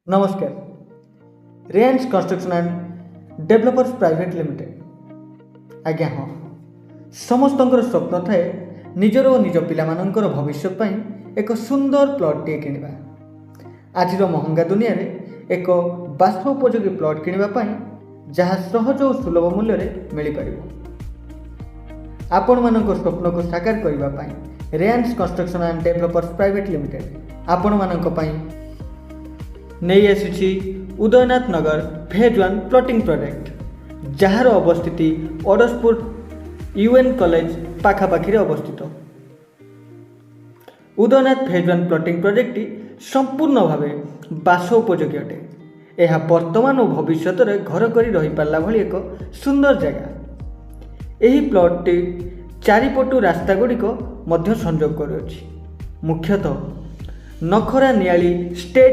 ନମସ୍କାର। ରେନ୍ସ construction and developers private limited. ଆଜ୍ଞା ହଁ, ସମସ୍ତଙ୍କର ସ୍ୱପ୍ନ ଥାଏ ନିଜର ଓ ନିଜ ପିଲାମାନଙ୍କର ଭବିଷ୍ୟତ ପାଇଁ ଏକ ସୁନ୍ଦର ପ୍ଲଟ୍ଟିଏ କିଣିବା। ଆଜିର ମହଙ୍ଗା ଦୁନିଆରେ ଏକ ବାସ ଉପଯୋଗୀ ପ୍ଲଟ୍ କିଣିବା ପାଇଁ ଯାହା ସହଜ ଓ ସୁଲଭ ମୂଲ୍ୟରେ ମିଳିପାରିବ। ଆପଣମାନଙ୍କ ସ୍ୱପ୍ନକୁ ସାକାର କରିବା ପାଇଁ Reyans construction and developers private limited ଆପଣମାନଙ୍କ ପାଇଁ ନେଇ ଆସିଛି Udayanath Nagar phase 1 plotting project, ଯାହାର ଅବସ୍ଥିତି ଅଡ଼ଶପୁର ୟୁଏନ୍ କଲେଜ ପାଖାପାଖିରେ ଅବସ୍ଥିତ। ଉଦୟନାଥ ଫେଜ୍ 1 ପ୍ଲଟିଂ ପ୍ରୋଜେକ୍ଟଟି ସମ୍ପୂର୍ଣ୍ଣ ଭାବେ ବାସ ଉପଯୋଗୀ ଅଟେ। ଏହା ବର୍ତ୍ତମାନ ଓ ଭବିଷ୍ୟତରେ ଘର କରି ରହିପାରିଲା ଭଳି ଏକ ସୁନ୍ଦର ଜାଗା। ଏହି ପ୍ଲଟ୍ଟି ଚାରିପଟୁ ରାସ୍ତାଗୁଡ଼ିକ ମଧ୍ୟ ସଂଯୋଗ କରୁଅଛି। ମୁଖ୍ୟତଃ ନଖରା ନିଆଳି ଷ୍ଟେଟ୍